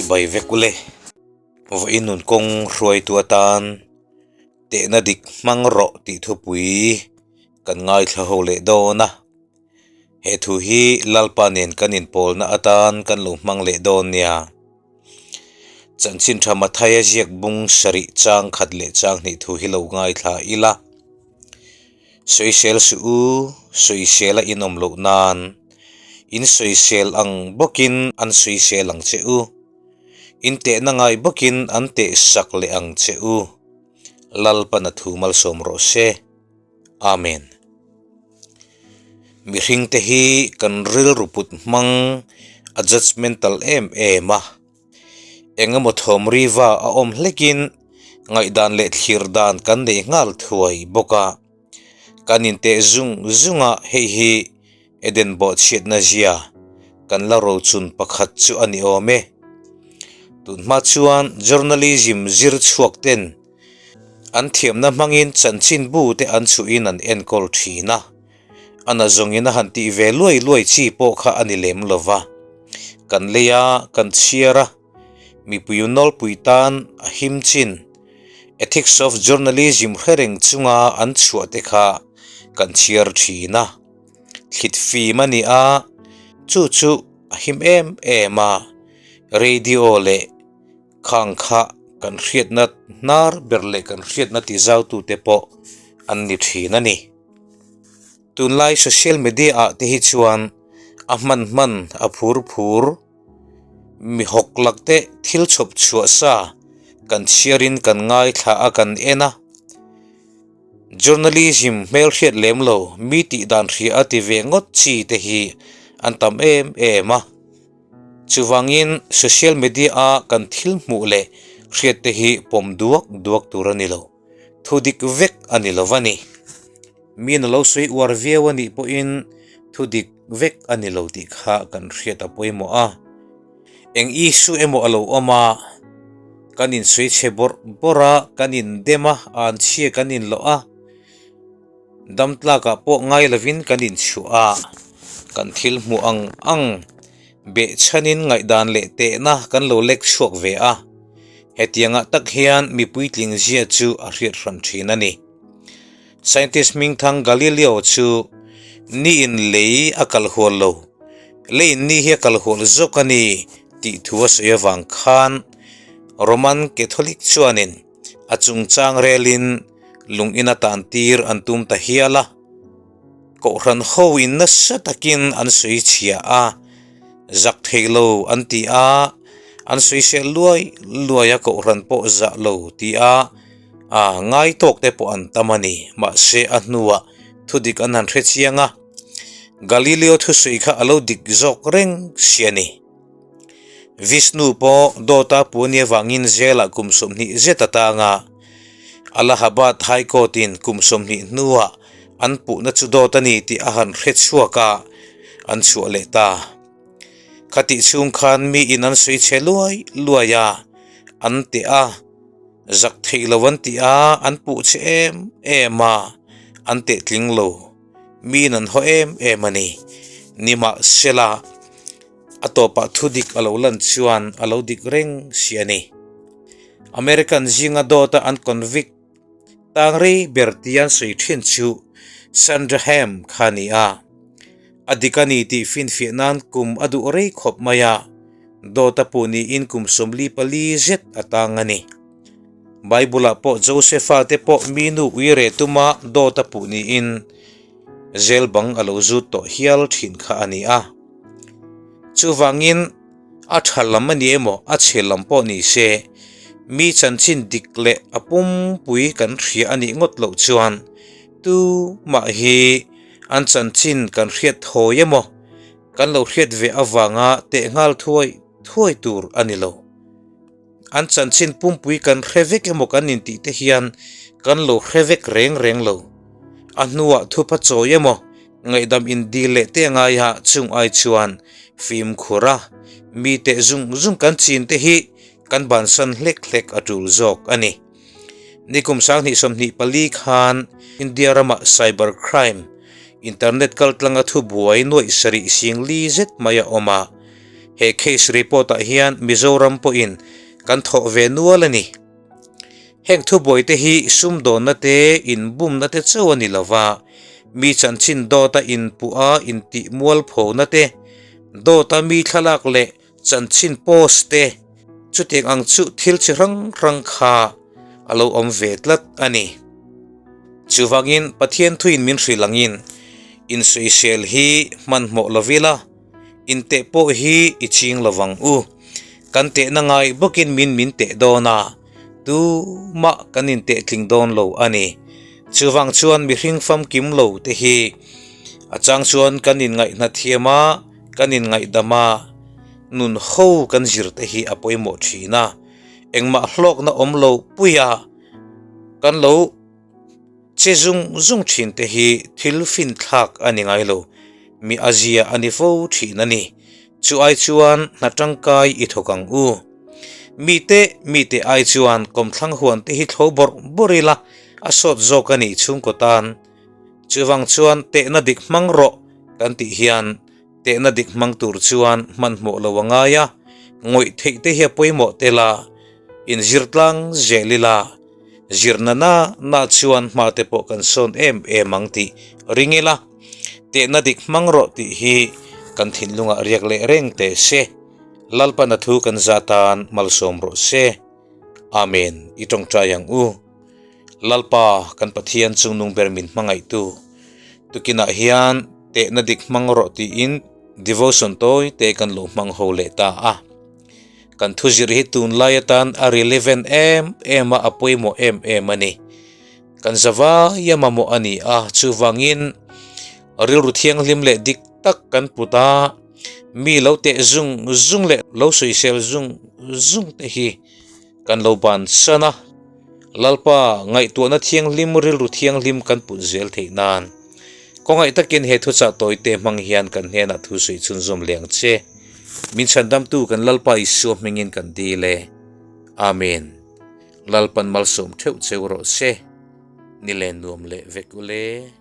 Chibai vek ule. Vawiin nun kawng hruaitu atan tehna dik hmang rawh tih thupui kan ngaithla ho leh dawn a. He thu hi Lalpa nen kan inpawlna atan kan lo hmang leh dawn nia. Chanchin tha Mathaia ziak bung sarih chang khat leh chang hnih thu hi lo ngaithla ila. Sawisel suh u, sawisel a inawm loh nan in sawisel ang bawkin an sawisel ang che u. In tehna ngai bawkin an teh sak leh ang che u. Lalpan a thu malsawm rawh se. Amen. Mihring te hi kan rilru put hmang a judgemental em em a. Engemaw thawm riva a awm hlekin ngaihdan leh thlir dan kan nei nghal thuai bawk a. Kan inteh zung zung a, hei hi Eden bawhchhiatna zia kan la rochun pakhat chu a ni awm e. Tunhma chuan journalism zir chhuak ten an thiamna hmangin chanchinbu te an chhuhin an enkawl thin a, a na zawngin a han tih ve luai luai chi pawh kha a ni lem lo va. Kan lei a, kan chhiar a, mipui nawlpui tan a him chin, ethics of journalism hre reng chunga an chhuah te kha kan chhiar thin a. Thlit fim a ni a, chu chu a him em em a, radio leh khang kha kan hriatna hnar ber leh kan hriatna ti zautute pawh an ni thin a ni. Tunlai social media ah te hi chuan a hman hman a phur phur mi hawk lak te thil chhawp chhuah sa kan chhiarin kan ngaithla a kan en a. Journalism hmelhriat lem lo mi tih dan hria a ti ve ngawt chi te hi an tam em em a. Chuvangin social media a kan thil hmuh leh hriat te hi pawm duak duak tur a ni lo. Thu dik vek a ni lo va ni. Min a lo sawi uar viau a nih pawhin thu dik vek a ni lo tih kha kan hriat a pawimawh a. Eng issue emaw a lo awm a, kan insawi chhe bawrh bawrh a, kan indem a, anchhia kan inlawh a, dam tlakah pawh ngai lovin kan inchhuah a, kan thil hmuh ang ang behchhanin ngaihdan leh tehna kan lo lek chhuak ve a, hetiangah tak hian mi puitling zia chu a hriat hran thin a ni. Scientist hmingthang Galileo chu ni in lei a kal hual lo, lei in ni hi a kal hual zawk a ni tih thu a sawi avang khan Roman Catholic chuanin a chungchang relin lung ina tan tir an tum ta hial a, Kohhran ho in nasa takin an sawi chhia a, zak thei lo an ti a, an sawi sel luai luai a Kohhran pawh zah lo ti a, a ngai tawk te pawh an tam a ni. Mahse a hnuah thudik an han hre chiang a, Galileo thusawi kha a lo dik zawk reng si a ni. Vishnu pawh dawta puani avangin zelah kum 20 zet a tang a, Allahabad High Court in kum 20 hnuah an puhna chu dawt a ni tih a han hre chhuak a, an chhuah leh ta. Khatih chhung khan mi in an sawi chhe luai luai a, an teh a, zak theih lo an ti a, an puh che em em a, an teh tling lo. Mi in an haw em em a ni. Nimahsela. A tawpah thu dik a lo lan chuan a lo dik reng si a ni. American zinga dawta an convict tang rei ber tia an sawi thin chu Sandra Ham kha a ni a. A dik a ni tih finfiah nan kum a duh rei khawp mai a, dawta puh niin kum 44 zet a tang a ni. Bible-ah pawh Josepha te pawh mi nu uire tuma dawta puh niin zel bang a lo zut tawh hial thin kha a ni a. Chuvangin a tha lam a ni emaw a chhe lam pawh ni se, mi chanchin dik leh a pumpui kan hria a nih ngawt loh chuan tu mah hi an chanchin kan hriat thawi emaw kan lo hriat ve avanga teh nghal thuai thuai tur a ni lo. An chanchin pumpui kan hre vek emaw kan intih te hian kan lo hre vek reng reng lo. A hnuah thupa chawi emaw ngaihdam indil leh te a ngai a, chung ai chuan fimkhur a, mi teh zung zung kan chin te hi kan bansan hlek hlek a tul zawk a ni. Nikum 2024 khan India ramah cyber crime, internet kaltlanga thubuai nuaih sarih sing li zet mai a awm a. He case report ah hian Mizoram pawhin kan thawh ve nual a ni. Heng thubuai te hi sumdawnna te, inbumna te chauh a ni lo va, mi chanchin dawta inpuh a intih mualphona te, dawta mi thlalak leh chanchin post te, chutiang ang chu thil chi hrang hrang kha a lo awm ve tlat a ni. Chuvangin Pathian thuin min hrilh angin insawisel hi hmanhmawh lo ila, Inteh pawh hi i ching lo vang u. Kan tehna ngai bawkin min min teh dawn a, tumah kan inteh tling dawn lo a ni. Chuvang chuan mihring famkim lo te hi a chang chuan kan inngaihna thiam a, kan inngaihdam a, nun ho kan zir te hi a pawimawh thin a. Engmah hlawkna awm lo puia kan lo. Che zung zung thin te hi thil fin thlak a ni ngai lo, mi a zia a ni fo thin a ni. Chu ai chuan hna tangkai i thawk ang u. Mite mite ai chuan kawmthlang huan te hi thlo bawrh bawrh ila a sawt zawk a nih chhungkaw tan. Chuvang chuan tehna dik hmang rawh kan tih hian Tehna dik hmang tur chuan hmanhmawh lo a ngai a, ngawih theih te hi a pawimawh tel a, inzir tlang zel ila, zirna na na chuan hma te pawh kan sawn em em ang tih ring ila, tehna dik hmang rawh tih hi kan thinlungah riak leh reng teh se, Lalpan a thu kan za tan malsawm rawh se. Amen, i tawngtai ang u. Lalpa kan Pathian chungnung ber min hmangaihtu tukinah hian tehna dik hmang rawh tiin devotion tawi te kan lo hmang ho leh ta a. Kan thuzir hi tunlai atan a relevant em em a, a pawimawh em em a ni. Kan zavaia mamawh a ni a, chuvangin rilru thianghlim leh dik tak kan put a, mi lo teh zung zung leh lo sawisel zung zung te hi Kan lo bansan a, Lalpa ngaihtuahna thianghlim rilru thianghlim kan put zel theih nan khawngaih takin he thuchah tawite hmang hian kan hnenah thu sawi chhunzawm leh ang che. Min chhandamtu kan Lalpa Isua hmingin kan dil e. Amen. Lalpan malsawm theuh cheu rawh se. Ni len nuam leh vek ule.